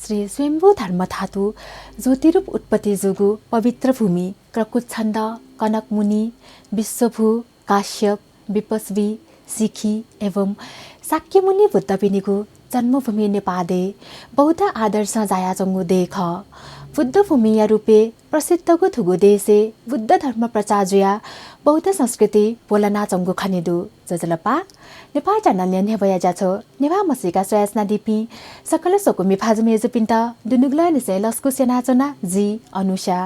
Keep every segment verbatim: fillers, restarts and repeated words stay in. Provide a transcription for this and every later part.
श्री स्वयम्भू धर्मधातु ज्योतिरूप उत्पत्ति जूगु पवित्र भूमि क्रकुच्छन्द, कनकमुनि, विश्वभू, काश्यप, विपस्वी, सिखी एवं शाक्यमुनि बुद्धपिनिगु जन्मभूमि नेपाः देय् बौद्ध आदर्शं जायाच्वंगु देय् खः। बुद्धभूमिया रूपय् प्रसिद्धगु थुगु देशय् बुद्ध धर्म प्रचार जुयाः बौद्ध संस्कृति ब्वलनाच्वंगु खने दु। ज्वजलपा, नेपाः च्यानलया न्ह्यब्वया ज्याझ्वः नेवाः म्हसीका स्वयाच्वनादीपिं सकल स्वकुमि भाजु मय्जुपिन्त दुनुगलंनिसें लसकुस यानाच्वना, जि अनुषा।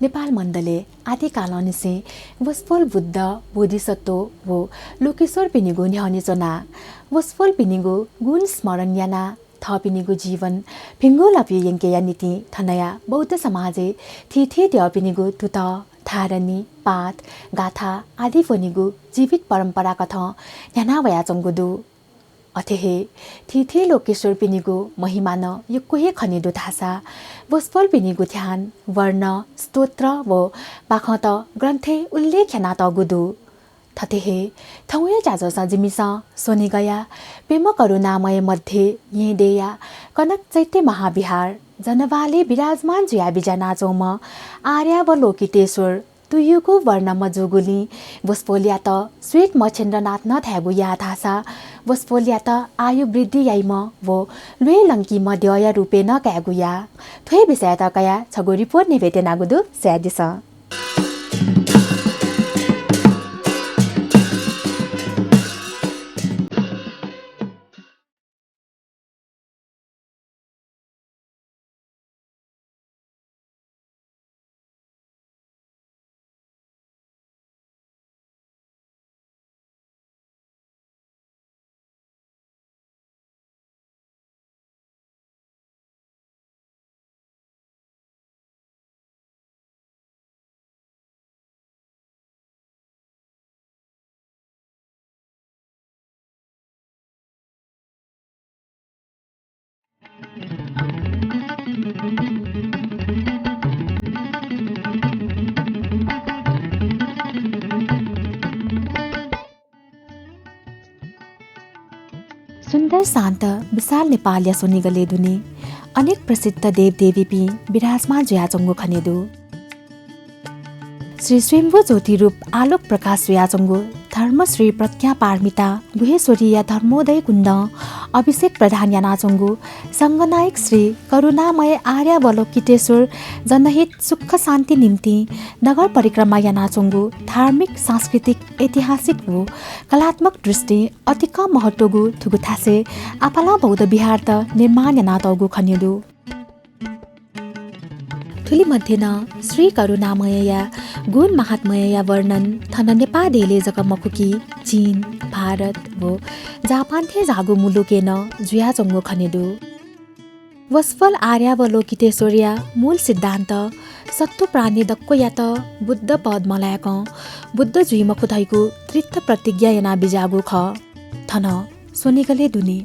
नेपाल मण्डलय् आदिकालंनिसें वसपोल बुद्ध, बोधिसत्व व लोकेश्वरपिनिगु न्ह्यःने च्वनाः वसपोलपिनिगु गुण स्मरण यानाः थःपिनिगु जीवन भिंगु ल्हापुइ यंकेया निंतिं थनया बौद्ध समाजय् थीथी द्यःपिनिगु तुतः, धारणी, पाठ, गाथा आदि ब्वनीगु जीवित परम्पराकथं न्ह्याना वयाच्वंगु दु। अथे हे थीथी लोकेश्वरपिनिगु महिमा नं यक्व हे खने दु धाःसा वसपोलपिनिगु ध्यान, वर्ण, स्तोत्र व बाखंत ग्रन्थय् उल्लेख यानातःगु दु। थथे हे थौंया ज्याझ्वलय् जिमिसं स्वनेगया प्यम्ह करुणामय मध्ये येँ देय्‌या कनक चैत्य महाविहार जनवालय् विराजमान जुयाः बिज्यानाच्वंम्ह आर्यावलोकितेश्वर तुयुगु वर्णम्ह जूगुलिं वसपोलयात श्वेत मच्छिन्द्रनाथ नं धायेगु याः धाःसा वसपोलयात आयु वृद्धि याइम्ह व ल्वय् लंकीम्ह द्यःया रूपय् नं कायेगु याः। थ्व हे विषययात कयाः छगू रिपोर्ट न्ह्यब्वये त्यनागु दु, स्वयादिसँ। सुन्दर शान्त विशाल नेपालया स्वनिगलय् दुने अनेक प्रसिद्ध देवदेवीपिं विराजमान जुयाच्वंगु खने दु। श्री स्वयम्भू ज्योतिरूप आलोक प्रकाश जुयाच्वंगु धर्मश्री प्रज्ञा पारमिता गुह्येश्वरीया धर्मोदय कुण्डं अभिषेक प्रदान यानाच्वंगु संघनायक श्री करुणामय आर्यावलोकितेश्वर जनहित सुख शान्ति निम्तिं नगर परिक्रमा यानाच्वंगु धार्मिक, सांस्कृतिक, ऐतिहासिक व कलात्मक दृष्टिं अतिकं महत्वगु थुगु थासय् आपालं बौद्ध विहारत निर्माण यानातःगु खने दु। थुलि मध्ये नं श्री करुणामयया गुण महात्म्यया वर्णन थन नेपाः देशय् जक मखु कि चीन, भारत व जापान थें झाःगु मुलुकय् नं जुयाच्वंगु खने दु। वसपोल आर्यावलोकितेश्वरया मूल सिद्धान्त सत्त्व प्राणी दक्वयात बुद्ध पद मलाय्कं बुद्ध जुइ मखु धइगु दृढ प्रतिज्ञा याना बिज्याःगु खः। थन स्वनिगलय् दुने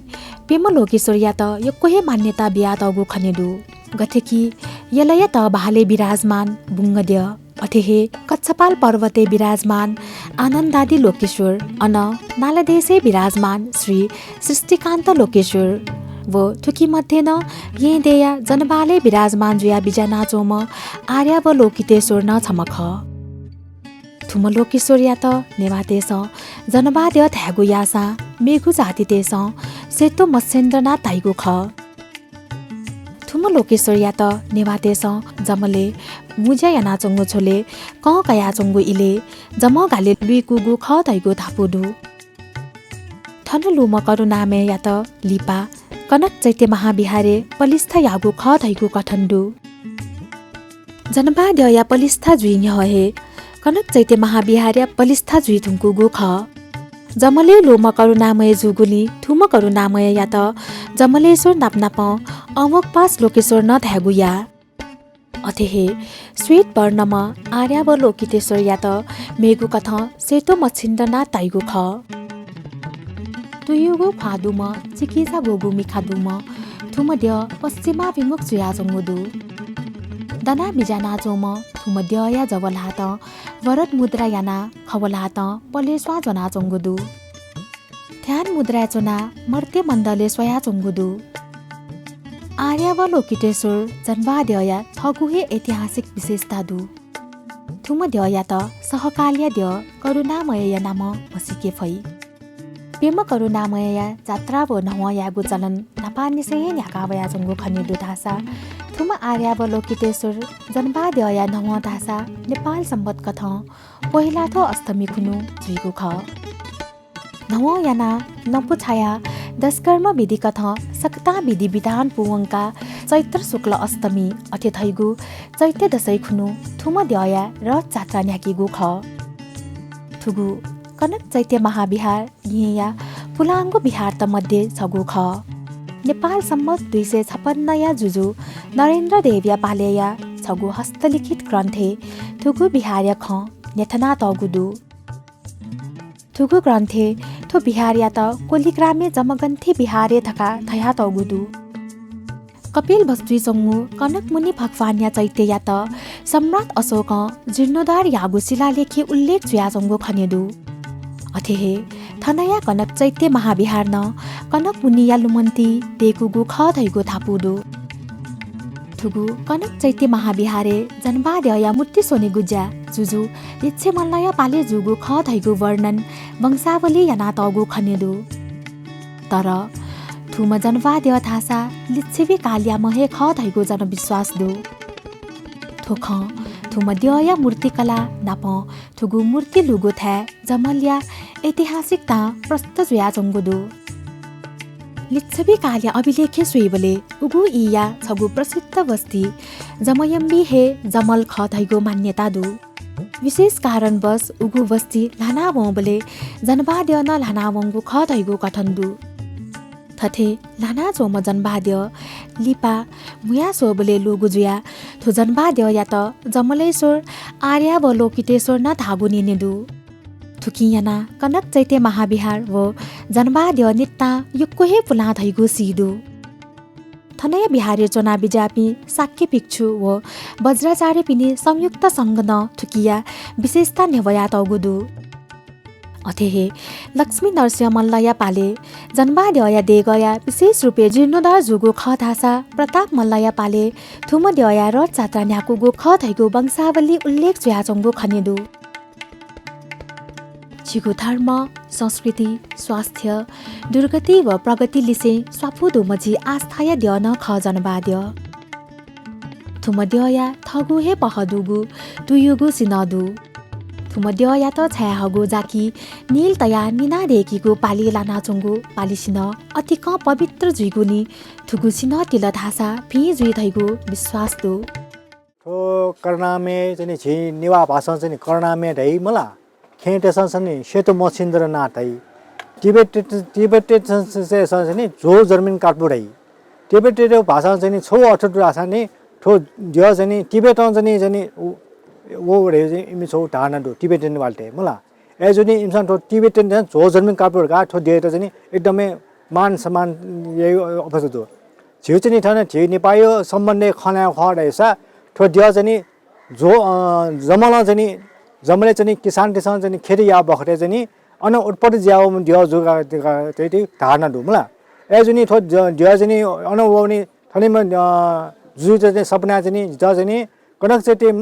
प्यम्ह लोकेश्वरयात यक्व हे मान्यता बियातःगु खने दु। गथे कि यलयात बहालय् विराजमान बुंगद्यः, अथे हे कच्छपाल पर्वतय् विराजमान आनन्दादि लोकेश्वर, अन नालदेशय् विराजमान श्री सृष्टिकान्त लोकेश्वर व थुकी मध्ये नं येँ देय्‌या जनवालय् विराजमान जुयाः बिज्यानाच्वंम्ह आर्यावलोकितेश्वर नं छम्ह खः। थुम्ह लोकेश्वरयात नेवाःतय्‌सं जनवाद्यः धायेगु याःसां मेगु जातितय्‌सं सेतो मत्स्येन्द्रनाथ धाइगु खः। थुम्ह लोकेश्वरयात नेवाःतय्‌सं जमलय् मुँज्या यानाच्वंगु झ्वलय् कं कयाच्वंगु इलय् जमं गालय् लुइकूगु खः धइगु धापू दु। थन लूम्ह करुणामययात लिपा कनक चैत्य महाविहारय् पलिस्था याःगु खः धइगु कथन दु। जनवाद्यःया पलिस्था जुइ न्ह्यः हे कनक चैत्य महाविहारया पलिस्था जुइ धुंकूगु खः। जमलय् लूम्ह करुणामय जूगुलिं थुम्ह करुणामययात जमलेश्वर नापनापं अवोगपास लोकेश्वर नं धायेगु याः। अथे हे श्वेत वर्णम्ह आर्यावलोकितेश्वरयात मेगु कथं सेतो मच्छिन्द्रनाथ धाइगु खः। तुयुगु ख्वाः दुम्ह, चिकिजा ग्वःगु मिखा दुम्ह, थुम्ह द्यः पश्चिमाभिमुख जुयाच्वंगु दु। दनाः बिज्यानाच्वंम्ह थुम्ह द्यःया जव ल्हातं वरद मुद्रा यानाः खव ल्हातं पलय् स्वां च्वनाच्वंगु दु। ध्यान मुद्राय् च्वनाः मर्त्य मण्डलय् स्वयाच्वंगु दु। आर्यावलोकितेश्वर जनवाः द्यःया थःगु हे ऐतिहासिक विशेषता दु। थुम्ह द्यःयात सहकालया द्यः करुणामयया नामं म्हसीके फइ। प्यम्ह करुणामयया जात्रा व न्हवं यायेगु चलन न्हापांनिसें हे न्ह्याका वयाच्वंगु खनेदु धाःसा थुम्ह आर्यावलोकितेश्वर जनवाः द्यःया न्हवं धाःसा नेपाल संवत् कथं पोहेलाथ्व अष्टमी खुन्हु जुइगु खः। न्हवं यानाः नपु छायाः दशकर्म विधि कथं सकतां विधि विधान पूवंकाः चैत्र शुक्ल अष्टमी अथे धइगु चैत्य दशैं खुन्हु थुम्ह द्यःया रथ जात्रा न्ह्याकीगु खः। थुगु कनक चैत्य महाविहार येँया पुलांगु विहारत मध्ये छगू खः। नेपाल संवत् दुई सय छपन्नया जुजु नरेन्द्र देवया पालय्‌या छगू हस्तलिखित ग्रन्थय् थुगु विहारया खँ न्ह्यथनातःगु दु। थुगु ग्रन्थय् थ्व विहारयात कोलिग्रामय् जमगन्थि विहारय् धकाः धयातःगु दु। कपिलवस्तुइ च्वंगु कनकमुनि भगवानया चैत्ययात सम्राट अशोकं जीर्णोद्धार याःगु शिलालेखय् उल्लेख जुयाच्वंगु खनेदु। अथे हे थनया कनक चैत्य महाविहार नं कनकमुनिया लुमन्तिइ दय्‌कूगु खः धइगु धापू दु। थुगु कनक चैत्य महाविहारय् जनवाः द्यःया मूर्ति स्वनेगु ज्या जुजु लिच्छवि मल्लया पालय् जूगु खः धइगु वर्णन वंशावली यानातःगु खनेदु। तर थुम्ह जनवाः द्यः धाःसा लिच्छवि कालयाम्ह हे खः धइगु जनविश्वास दु। थ्व खँ थुम्ह द्यःया मूर्तिकला नाप थुगु मूर्ति लूगु थाय् जमलया ऐतिहासिकतां प्रष्ट जुयाच्वंगु दु। लिच्छवि कालया अभिलेखय् स्वइबलय् उगु ईया छगू प्रसिद्ध बस्ती जमयम्बी हे जमल खः धइगु मान्यता दु। विशेष कारणवश उगु बस्ती ल्हानावंबलय् जनवाः द्यः नं ल्हानावंगु खः धइगु कथन दु। थथे ल्हानाच्वंम्ह जनवाः द्यः लिपा म्हुयाः स्वःबलय् लूगु जुयाः थ्व जनवाः द्यःयात जमलेश्वर आर्यावलोकितेश्वर नं धाःगु न्यने दु। थुकिं यानाः कनक चैत्य महाविहार व जनवाः द्यः नितां यक्व हे पुलां धइगु सी दु। थनया विहारय् च्वना बिज्याःपिं शाक्य भिक्षु व वज्राचार्यपिनि संयुक्त संघ नं थुकिया विशेषता न्ह्यवयातःगु दु। अथे हे लक्ष्मी नरसिंह मल्लया पालय् जनवाः द्यःया देगःया विशेष रूपय् जीर्णोद्धार जूगु खः धाःसा प्रताप मल्लया पालय् थुम्ह द्यःया रथ जात्रा न्ह्याकूगु खः धइगु वंशावली उल्लेख जुयाच्वंगु खनेदु। झीगु धर्म, संस्कृति, स्वास्थ्य, दुर्गति व प्रगति लिसें स्वापू दुम्ह झी आस्थाया द्यः नं खः जनवाः द्यः। थुम्ह द्यःया थःगु हे पहः दुगु तुयुगु सिन्हः दु। थुम्ह द्यःयात छायेहःगु जाकि नील तयाः निना दय्‌कीगु पालि लानाच्वंगु पालिसिन्हः अतिकं पवित्र जुइगुलिं थुगु सिन्हः तिल धाःसा भिं जुइ धइगु विश्वास दु। थ्व करुणामय चाहिँ नि झी नेवाः भाषां चाहिँ नि करुणामय धाइ मला। खय्‌तय्‌सं चाहिँ नि सेतो मछिन्द्रनाथ धाइ। तिब्बत, तिब्बतय्‌सं चाहिँ नि झ्वः जर्मन काटबु धाइ। तिब्बतय् भाषां चाहिँ नि छगू अर्थ दु धाःसा नि थ्व द्यः चाहिँ नि तिब्बतं चाहिँ नि, चाहिँ नि उ, व धाइ चाहिँ इमि छगू धारणा दु तिब्बतय् वालेतय् मला। अय्‌जूगुलिं इमिसं थ्व तिब्बतय् चाहिँ झ्वः जर्मन काटबु धकाः थ्व द्यःयात चाहिँ नि एकदमै मान सम्मान याइगु अवस्था दु। झीगु चाहिँ नि थन झी नेपाःया सम्बन्धय् खँ ल्हायेगु खः धाःसा थ्व द्यः चाहिँ नि झ्वः, अ, जमलं चाहिँ नि, जमलय् चाहिँ नि किसानतय्‌सं चाहिँ नि खेती याः बखतय् चाहिँ नि अन उत्पत्ति जुयावःम्ह द्यः जू धकाः धारणा दु मला। अय्‌जूगुलिं थ्व द्यः, द्यः चाहिँ नि अन वःगुलिं थनिम्ह, अ, जुजुत चाहिँ नि सपनाय् चाहिँ नि जितः चाहिँ नि कनक चैत्य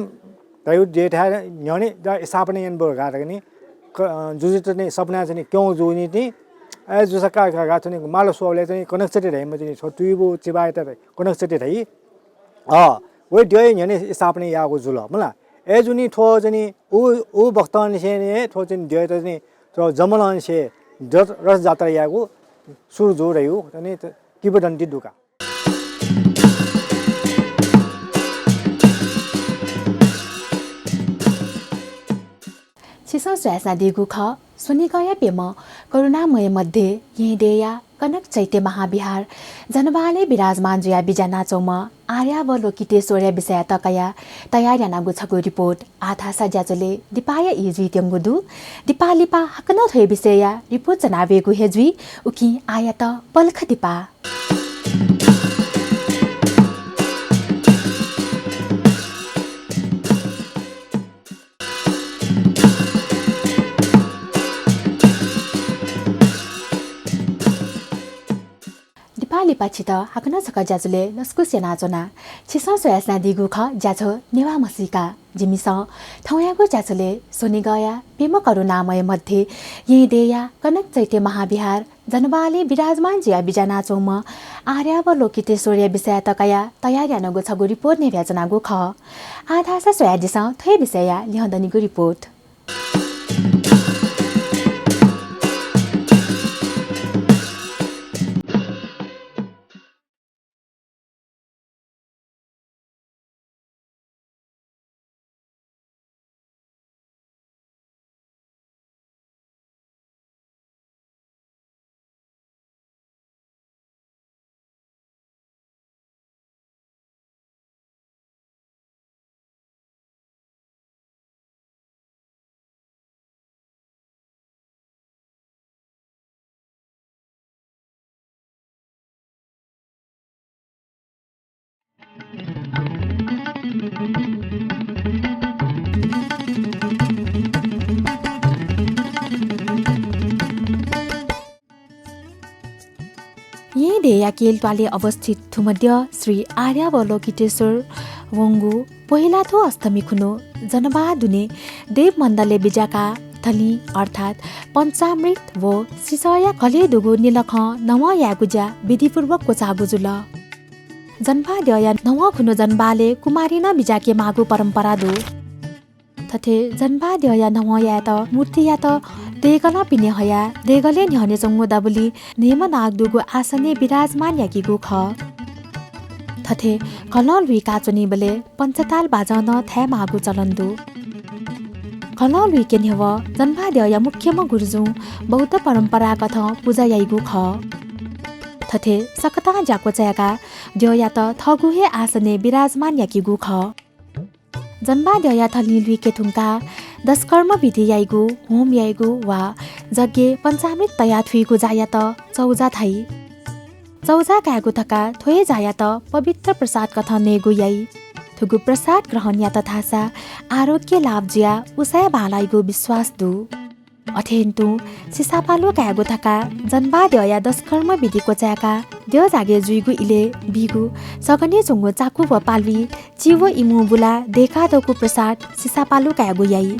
धाइगु द्यःथाय् न्ह्यःने स्थापना यानाब्यु धकाः चाहिँ नि क-, अ, जुजुत चाहिँ नि सपनाय् चाहिँ नि क्यं जूगुलिं चाहिँ नि अय्‌जूसा का, का, का चाहिँ नि माला स्वःबलय् चाहिँ नि कनक चैत्य धाइम्ह चाहिँ नि छगू तुयुगु चिबायात कनक चैत्य धाइ। अ, वय् द्यःया न्ह्यःने स्थापना याःगु जुल मला। अय्‌जूगुलिं थ्व चाहिँ नि उ, उ बखतंनिसें हे थ्व चाहिँ नि द्यःयात चाहिँ नि थ्व जमलंनिसें रथ, रथ जात्रा यायेगु सुरु जू धइगु चाहिँ नि किंवदन्ती दु का। छिसं स्वयाच्वनादीगु खः स्वनिगःया प्यम्ह करुणामय मध्ये येँ देय्‌या कनक चैत्य महाविहार जनवालय् विराजमान जुयाः बिज्यानाच्वंम्ह आर्यावलोकितेश्वरया विषययात कयाः तयार यानागु छगू रिपोर्ट। आः धाःसा ज्याझ्वलय् दिपाया ई जुइत्यंगु दु। दिपा लिपा हाकनं थ्व विषयया रिपोर्ट च्वनावयेगु हे जुइ। उकिं आःयात पलख दिपा। लिपा छितः हाकनं छकः ज्याझ्वलय् लसकुस यानाच्वना। छिसं स्वयाच्वनादीगु खः ज्याझ्वः नेवाः म्हसीका। जिमिसं थौंयागु ज्याझ्वलय् स्वनिगःया प्यम्ह करुणामय मध्ये येँ देय्‌या कनक चैत्य महाविहार जनबहालय् विराजमान जुयाः बिज्यानाच्वंम्ह आर्यावलोकितेश्वरया विषययात कयाः तयार यानागु छगू रिपोर्ट न्ह्यब्वयाच्वनागु खः। आः धाःसा स्वयादिसँ थ्व हे विषयया ल्यं दनिगु रिपोर्ट। येँ देय्‌या केल त्वालय् अवस्थित थुम्ह द्यः श्री आर्यावलोकितेश्वर वंगु पोहेलाथ्व अष्टमी खुन्हु जनबहाः दुने देवमण्डलय् बिज्याकाः थलिं अर्थात् पञ्चामृत व सिसःया घलय् दुगु निलखं नवं यायेगु ज्या विधिपूर्वक क्वचाःगु जुल। जनबहाः द्यःया नवं खुन्हु जनबहालय् कुमारी नं बिज्याके माःगु परम्परा दु। थथे जनबहाः द्यःया नवं यायेत मूर्तियात देगलं पिने हयाः देगलय् न्ह्यःने च्वंगु दबुलिइ न्हय्‌म्ह नाग दुगु आसनय् विराजमान याकीगु खः। थथे घलं लुइका च्वनीबलय् पञ्चताल बाजं नं थायेमाःगु चलन दु। घलं लुइके न्ह्यः जनबहाः द्यःया मुख्यम्ह गुरुजुं बौद्ध परम्पराकथं पुजा याइगु खः। थथे सकतां ज्या क्वचाय्‌काः द्यःयात थःगु हे आसनय् विराजमान याकीगु खः। जनबहाः द्यःया थलिं लुइके धुंकाः दशकर्म विधि याइगु, होम याइगु वा यज्ञय् पञ्चामृत तयाः थुइगु जायात चौजा धाइ। चौजा कायेगु धकाः थ्व हे जायात पवित्र प्रसादकथं नयेगु याइ। थुगु प्रसाद ग्रहण यात धाःसा आरोग्य लाभ जुयाः उसाँय् बांलाइगु विश्वास दु। अथें तुं सिसापालु कायेगु धकाः जनबहाः द्यःया दशकर्म विधि क्वचाय्‌काः द्यः जागे जुइगु इलय् बीगु सघनय् च्वंगु चाकु व पालुइ चि व इमू बुलाः दय्‌कातःगु प्रसाद सिसापालु कायेगु याइ।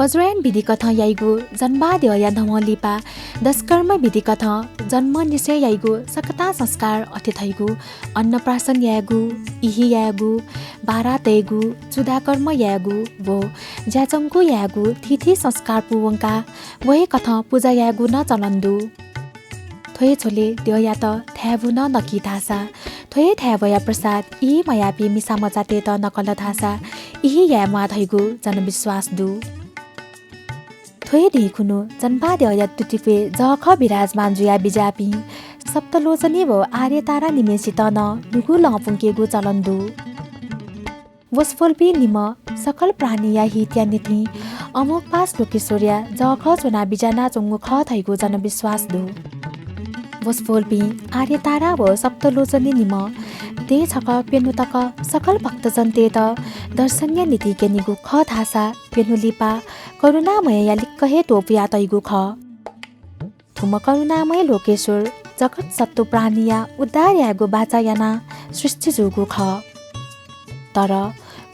वज्रयान विधिकथं याइगु जनबहाः द्यःया नवं लिपा दशकर्म विधिकथं जन्मनिसें याइगु सकतां संस्कार अथे धइगु अन्नप्राशन यायेगु, इहि यायेगु, बारा तयेगु, चूडाकर्म यायेगु व ज्याझंगु यायेगु थीथी संस्कार पूवंकाः व हे कथं पुजा यायेगु नं चलन दु। थ्व हे झ्वलय् द्यःयात थाय्‌भु नं नकी धाःसा, थ्व हे थाय्‌भुया प्रसाद इहि मयाःपिं मिसामचातय्‌त नकल धाःसा इहि याये म्वाः धइगु जनविश्वास दु। थ्व हे दिं खुन्हु जनबहाः द्यःया तुतिक्वय् जःखः विराजमान जुयाः बिज्याःपिं सप्तलोचनी व आर्यतारा निम्हय्‌सित नं न्हूगु लं पुंकेगु चलन दु। वसपोलपिं निम्ह सकल प्राणीया हितया निंतिं अमोघपाश लोकेश्वरया जःखः च्वनाः बिज्यानाच्वंगु खः धइगु जनविश्वास दु। वसपोलपिं आर्यतारा व सप्तलोचनी निम्ह दँय् छकः प्यन्हु तक सकल भक्तजनतय्‌त दर्शनया निंतिं क्यनीगु खः धाःसा प्यन्हु लिपा करुणामयया लिक्क हे त्वपुया तइगु खः। थुम्ह करुणामय लोकेश्वर जगत सत्त्व प्राणीया उद्धार यायेगु बाचा यानाः सृष्टि जूगु खः। तर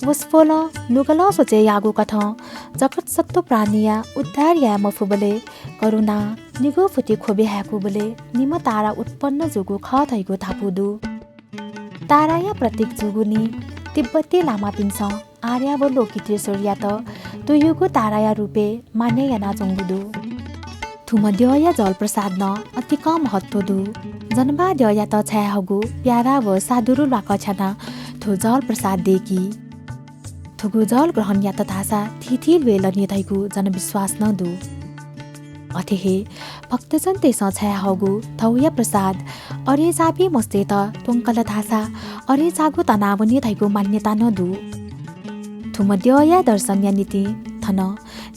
वसपोलं नुगलं सोचे याःगु कथं जगत सत्त्व प्राणीया उद्धार याये मफुबलय् करुणां निगू फुति ख्वबि हाय्‌कूबलय् निम्ह तारा उत्पन्न जूगु खः धइगु धापू दु। ताराया प्रतीक जूगुलिं तिब्बती लामापिन्सं आर्यावलोकितेश्वरयात तुयुगु ताराया रूपय् मानय् यानाच्वंगु दु। थुम्ह द्यःया जलप्रसाद नं अतिकं महत्त्व दु। जनबहाः द्यःयात छायेहःगु प्यारा व सादुरु ल्वाकछ्यानाः थ्व जलप्रसाद दय्‌की। थुगु जल ग्रहण यात धाःसा थीथी ल्वय् लनी धइगु जनविश्वास नं दु। अथे हे भक्तजनतय्‌सं छायेहःगु धौया प्रसाद अरेंचाःपिं मस्तय्‌त त्वंकल धाःसा अरेंचाःगु तनावनी धइगु मान्यता नं दु। थुम्ह द्यःया दर्शनया निंतिं थन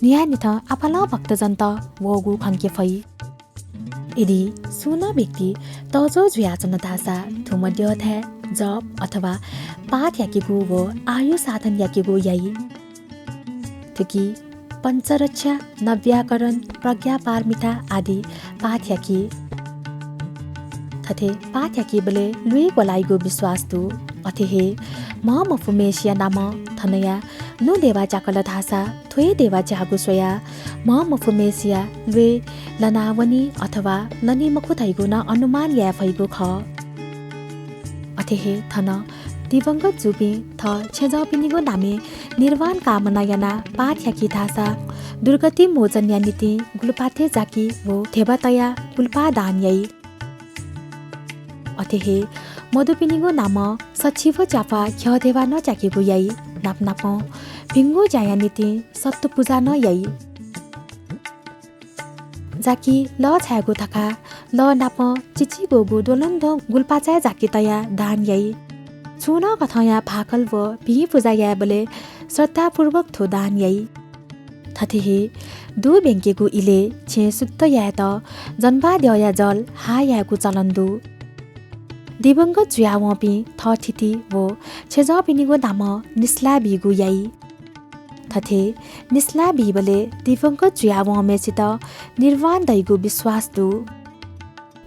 न्हियान्हिथं आपालं भक्तजनत वःगु खंके फइ। यदि सुं नं व्यक्ति तःजः जुयाच्वन धाःसा थुम्ह द्यःथाय् जप अथवा पाठ याकेगु व आयु साधन याकेगु याइ। थुकी पञ्चरक्षा, नव्याकरण, प्रज्ञापारमिता आदि पाठ याकी। अथे पाः थ्याकीबलय् ल्वय् ग्वलाइगु विश्वास दु। अथे हे म्हमफुम्हेसिया नामं थनया लुँ देवा च्याकल धाःसा थ्व हे देवा च्याःगु स्वयाः म्हमफुम्हेसिया ल्वय् लनावनी अथवा लनी मखु धइगु नं अनुमान याये फइगु खः। अथे हे थन दिवंगत जूपिं थः छेँजःपिनिगु नामय् निर्वाण कामना यानाः पाः थ्याकी धाःसा दुर्गति मोचनया निंतिं गुलपाथय् जाकी व धेबा तयाः गुलपाः दान याइ। अथे हे मदुपिनिगु नामं सछि व च्यापा घ्यः धेबा नं च्याकेगु याइ। नापनापं भिंगु ज्याया निंतिं सत्तु पुजा नं याइ। जाकी लः छायेगु धकाः लः नाप चिचिग्वःगु द्वलंद्वः गुलपाचाय् जाकी तयाः दान याइ। छुं नं कथंया भाकल व भिं पुजा यायेबलय् श्रद्धापूर्वक थ्व दान याइ। थथे हे दु ब्यंकेगु इलय् छेँ शुद्ध यायेत जन्वाद्यःया जल हाः यायेगु चलन दु। दिवंगत जुयावंपिं थःथिति व छेँजःपिनिगु नामं निस्लाः बीगु याइ। थथे निस्लाः बीबलय् दिवंगत जुयावंम्हय्‌सित निर्वाण दइगु विश्वास दु।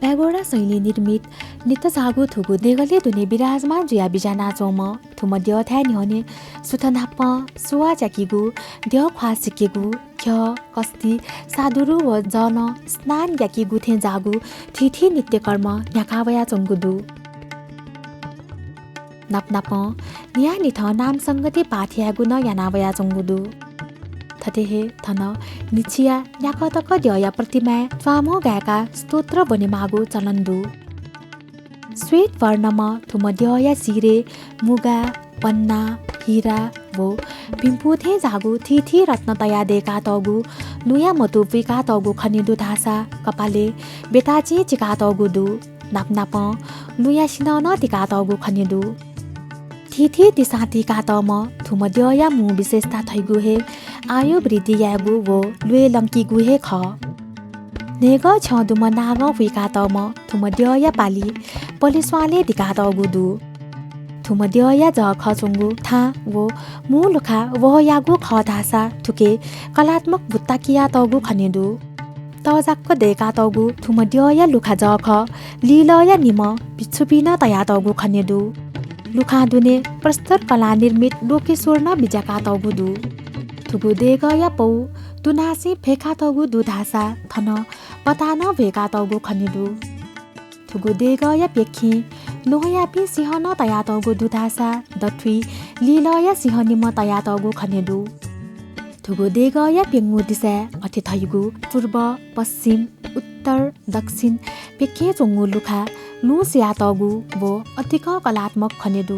प्यागोडा शैली निर्मित नितजाःगु थुगु देगलय् दुने विराजमान जुयाः बिज्यानाच्वंम्ह थुम्ह द्यःथाय् न्ह्यःने सुथ न्हापां सुवाः च्याकीगु, द्यःख्वाः सिकेगु, घ्यः, कस्ति, सादुरु व जलं स्नान याकीगु थें जाःगु थीथी नित्यकर्म न्ह्याका वयाच्वंगु दु। नापनापं न्हियान्हिथं नामसंगति पाठ यायेगु नं याना वयाच्वंगु दु। थथे हे थन न्हिच्छिया न्याकः तक द्यःया प्रतिमाय् च्वामुं गाय्काः स्तोत्र ब्वनेमाःगु चलन दु। श्वेत वर्णम्ह थुम्ह द्यःया शिरय् मुगा, पन्ना, हिरा व भिंपु थें जाःगु थीथी रत्न तयाः दय्कातःगु लुँया मतू पुइकातःगु खने दु धाःसा कपालय् बेताचिं चिकातःगु दु। नापनापं लुँया सिन्हः नं तिकातःगु खने दु। थीथी तिसां तिकातःम्ह थुम्ह द्यःया मू विशेषता धइगु हे आयु वृद्धि यायेगु व ल्वय् लंकीगु हे खः। न्हय्गः छ्यं दुम्ह नागं पुइकातःम्ह थुम्ह द्यःया पालि पलिस्वांलय् दिकातःगु दु। थुम्ह द्यःया जःखः च्वंगु थां व मू लुखा वहःयागु खः धाःसा थुके कलात्मक बुत्ता कियातःगु खने दु। तःजाक्क दय्कातःगु थुम्ह द्यःया लुखा जःखः लिलःया निम्ह भिक्षुपिं नं तयातःगु खने दु। लुखां दुने प्रस्तर कलां निर्मित लोकेश्वर नं बिज्याकातःगु दु। थुगु देगःया पौ तुनासिं फय्कातःगु दु धाःसा थन पताः नं भ्वय्कातःगु खने दु। थुगु देगःया प्यखें ल्वहंयापिं सिंह नं तयातःगु दु धाःसा दथुइ लिलःया सिंह निम्ह तयातःगु खने दु। थुगु देगःया प्यंगू दिसाय् अथे धइगु पूर्व, पश्चिम, उत्तर, दक्षिण प्यखें च्वंगु लुखा लुँ सियातःगु व अतिकं कलात्मक खने दु।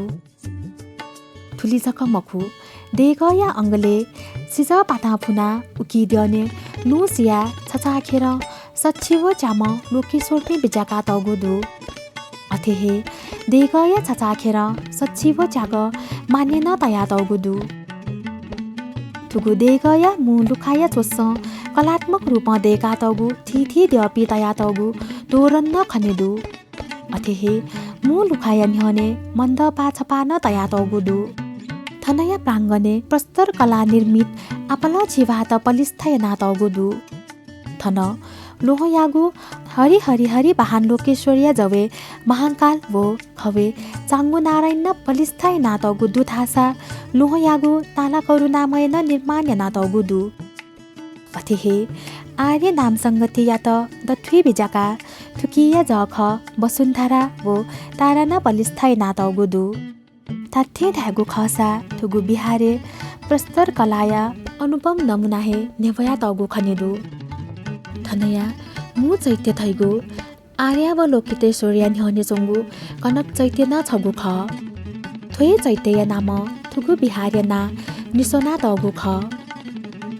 थुलि जक मखु, देगःया अंगलय् सिजःपातां फुनाः उकी द्यःने लुँ सियाः छचाःखेरं सछि व च्याम्ह लोकेश्वरपिं बिज्याकातःगु दु। अथे हे देगःया छचाःखेरं सछि व च्यागः माने नं तयातःगु दु। थुगु देगःया मू लुखाया च्वसं कलात्मक रूपं दय्कातःगु थीथी द्यःपिं तयातःगु तोरण नं खने दु। अथे हे मू लुखाया न्ह्यःने मण्डपाः छपाः नं तयातःगु दु। थनया प्राङ्गणय् प्रस्तर कलां निर्मित आपालं चिभाःत पलिस्था यानातःगु दु। थन ल्वहंयागु हरि हरि हरि वाहन लोकेश्वरया जवय् महांकाल व खवय् चांगु नारायण नं पलिस्था यानातःगु दु धाःसा ल्वहंयागु ताला करुणामय नं निर्माण यानातःगु दु। अथे हे आर्य नाम संगतियात दथुइ बिज्याकाः थुकिया जःखः वसुन्धरा व तारा नं पलिस्था यानातःगु दु। धात्थें धायेगु खःसा थुगु विहारय् प्रस्तर कलाया अनुपम नमुना हे न्ह्यब्वयातःगु खने दु। थनया मू चैत्य धइगु आर्यावलोकितेश्वरया न्ह्यःने च्वंगु कनक चैत्य नं छगू खः। थ्व हे चैत्यया नामं थुगु विहारया नां निस्वनातःगु खः।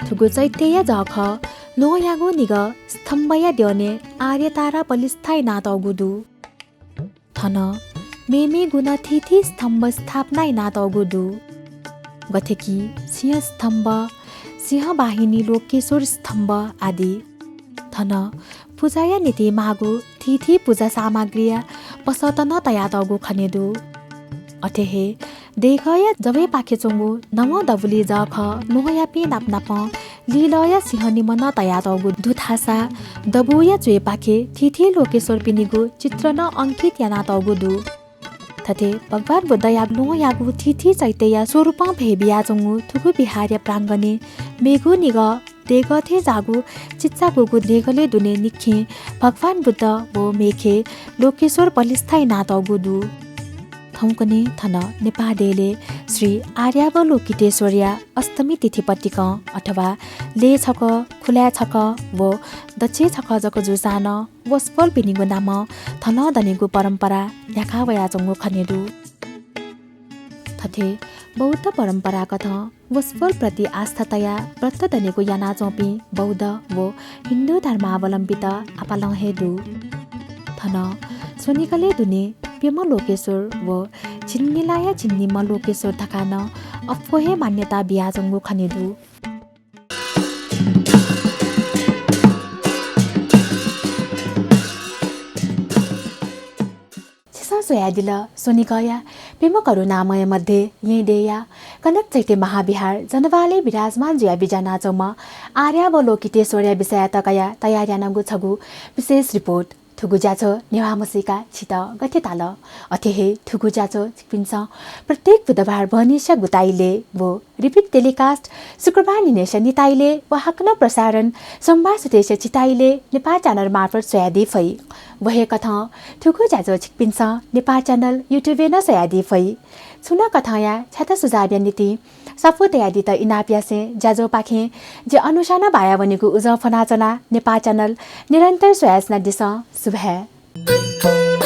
थुगु चैत्यया जःखः ल्वहंयागु निगः स्तम्भया द्यःने आर्यतारा पलिस्था यानातःगु दु। थन मेमेगु नं थीथी स्तम्भ स्थापना यानातःगु दु। गथे कि सिंह स्तम्भ, सिंह वाहिनी लोकेश्वर स्तम्भ आदि। थन पुजाया निंतिं माःगु थीथी पुजा सामग्रीया पसःत नं तयातःगु खने दु। अथे हे देगःया जवय्‌पाखे च्वंगु नवं दबुलिइ जःखः ल्वहंयापिं नापनापं लिलःया सिंह निम्ह नं तयातःगु दु। थासा दबूया च्वय्‌पाखे थीथी लोकेश्वरपिनिगु चित्र नं अंकित यानातःगु दु। थथे भगवान बुद्धयागु ल्वहंयागु थीथी चैत्यया स्वरूपं भ्वय् बियाच्वंगु थुगु विहारया प्राङ्गणय् मेगु निगः देगः थें जाःगु चिच्चागूगु देगलय् दुने निखें भगवान बुद्ध व मेखे लोकेश्वर पलिस्था यानातःगु दु। थौंकन्हय् थन नेपाः देय्‌लय् श्री आर्यावलोकितेश्वरया अष्टमी तिथि पतिकं अथवा लय् छकः, खुलाय् छकः व दच्छय् छकः जक जूसां नं वसपोलपिनिगु नामं थनं दनेगु परम्परा न्ह्याका वयाच्वंगु खने दु। थथे बौद्ध परम्पराकथं वसपोलप्रति आस्था तयाः व्रत दनेगु यानाच्वंपिं बौद्ध व हिन्दू धर्मावलम्बीत आपालं हे दु। थन स्वनिगलय् दुने प्यम्ह लोकेश्वर व झिंनिलाया झिंनिम्ह लोकेश्वर धकाः नं अप्वः हे मान्यता बियाच्वंगु खने दु। छिसं स्वयादिल स्वनिगःया प्यम्ह करुणामय मध्ये येँ देय्‌या कनक चैत्य महाविहार जनवालय् विराजमान जुयाः बिज्यानाच्वंम्ह आर्यावलोकितेश्वरया विषययात कयाः तयार यानागु छगू विशेष रिपोर्ट। थुगु ज्याझ्वः नेवाः म्हसीका छित गथे ताल? अथे हे थुगु ज्याझ्वः छिकपिन्सं प्रत्येक बुधबार बहनिसिया गुताइलय् व repeat telecast शुक्रबार निन्हय्‌सिया निताइलय् व हाकनं प्रसारण सोमबार सुथसिया झिताइलय् नेपाः च्यानल मार्फत स्वयादी फइ। व हे कथं थुगु ज्याझ्वः छिकपिन्सं नेपाः च्यानल YouTube-य् नं स्वयादी फइ। छुं नं कथंया छ्याता सुझावया निंतिं स्वापू तयादीत इनाप यासें ज्याझ्वःपाखें जि अनुषां बाया वनेगु उजं फ्वनाच्वना। नेपाः च्यानल निरन्तर स्वयाच्वनादिसँ। सुभाय्।